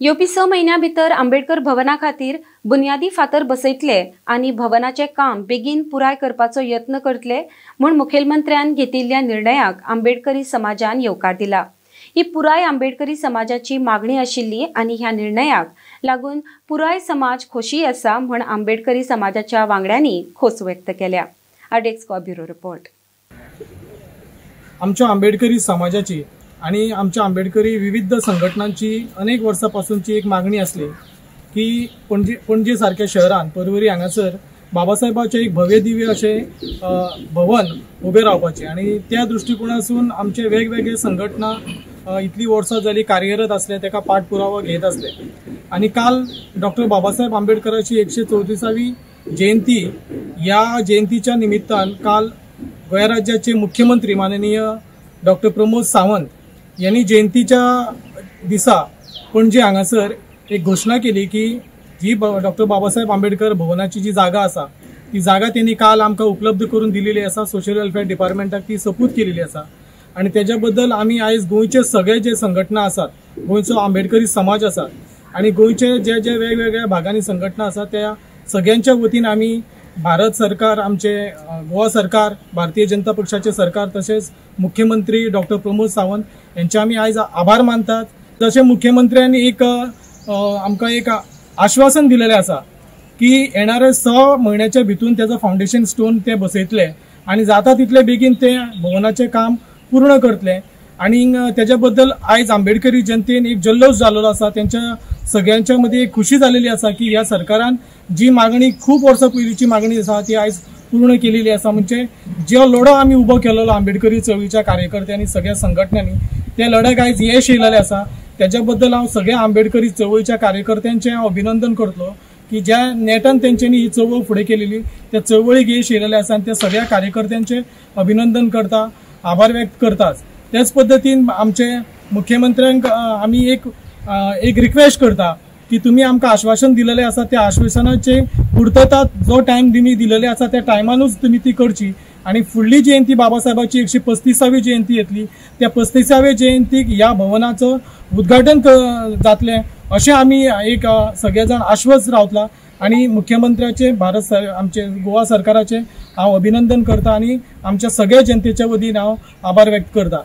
येवपी 6 म्हयन्यां भितर आंबेडकर भवना खातीर बुन्यादी फातर बसयतले आनी भवनाचें काम बेगीन पुराय करपाचो यत्न करतले म्हूण मुखेलमंत्र्यान घेतिल्ल्या निर्णयाक आंबेडकरी समाजान येवकार दिला. ही पुराय आंबेडकरी समाजाची मागणी आशिल्ली आनी ह्या निर्णयाक लागून पुराय समाज खोशी आसा म्हूण आंबेडकरी समाजाच्या वांगड्यांनी खोस व्यक्त केल्या. RDX bureau report. आमच्या आंबेडकरी समाजाची आणि आमच्या आंबेडकरी विविध संघटनांची अनेक वर्सां पासूनची एक मागणी आसली की पणजे पणजे सारक्या शहरान पर्वरी हांगासर बाबासाहेबाचें एक भव्य दिव्य अशें भवन उबें रावपाचें आनी त्या दृश्टिकोणासून आमचे वेगवेगळे संघटना इतली वर्सां जाली कार्यरत आसले, ताका पाठपुरावा घेत आसले. आनी काल डॉक्टर बाबासाहेब आंबेडकराची 134वी जयंती, ह्या जयंतीच्या निमित्तान काल गोंय राज्याचे मुख्यमंत्री माननीय डॉक्टर प्रमोद सावंत यांनी जयंतीच्या दिसा पणजे हांगासर एक घोशणा केली की जी डॉक्टर बाबासाहेब आंबेडकर भवनाची जी जागा आसा ती जागा त्यांनी काल आमकां उपलब्ध करून दिलेली आसा. सोशल वेलफेअर डिपार्टमेंटाक ती सपूत केलेली आसा आनी तेज्या बद्दल आमी आयज गोंयचे सगळे जे संघटना आसात, गोंयचो आंबेडकरी समाज आसा आनी गोंयचे जे जे वेगवेगळ्या भागांनी संघटना आसा त्या सगळ्यांच्या वतीन आमी भारत सरकार, आमचे गोवा सरकार, भारतीय जनता पक्षाचे सरकार तशेंच मुख्यमंत्री डॉक्टर प्रमोद सावंत यांचे आमी आयज आभार मानतात. जशें मुख्यमंत्र्यांनी एक आमकां एक आश्वासन दिलेलें आसा की येणाऱ्या 6 म्हयन्याच्या भितून तेजो फावंडेशन स्टोन ते बसयतले आनी जाता तितले बेगीन ते भवनाचें काम पूर्ण करतले. आनी तेज्या बद्दल आयज आंबेडकरी जनतेन एक जल्लोश जाल्लो आसा. तेंच्या सगळ्यांच्या मदीं एक खुशी जालेली आसा की ह्या सरकारान जी मागणी खूब वर्सां पयलींची मागणी आसा ती आयज पूर्ण केलेली आसा. म्हणजे जो लढो आमी उबो केलेलो आंबेडकरी चळवळीच्या कार्यकर्त्यांनी, सगळ्या संघटनांनी, त्या लढ्याक आयज यश येयलेलें आसा. तेज्या बद्दल हांव सगळ्या आंबेडकरी चळवळीच्या कार्यकर्त्यांचें हांव अभिनंदन करतलो की ज्या नेटान तेंच्यांनी ही चळवळ फुडें केलेली त्या चळवळीक यश येयलेलें आसा आनी त्या सगळ्या कार्यकर्त्यांचें अभिनंदन करता, आभार व्यक्त करताच. त्याच पद्दतीन आमचे मुख्यमंत्र्यांक आमी एक एक रिक्वेस्ट करता की तुमी आमकां आश्वासन दिलेलें आसा त्या आश्वासनाचे पुर्तता जो टायम तुमी दिलेले आसा त्या टायमानूच तुमी ती करची आनी फुडली जयंती बाबासाहेबाची 135वी जयंती येतली त्या 35व्या जयंतीक ह्या भवनाचो उद्घाटन जातलें अशें आमी एक सगळे जाण आश्वस्त रावतला. आनी मुख्यमंत्र्याचे, भारत आमचे गोवा सरकाराचे हांव अभिनंदन करता आनी आमच्या सगळ्या जनतेच्या वतीन हांव आभार व्यक्त करता.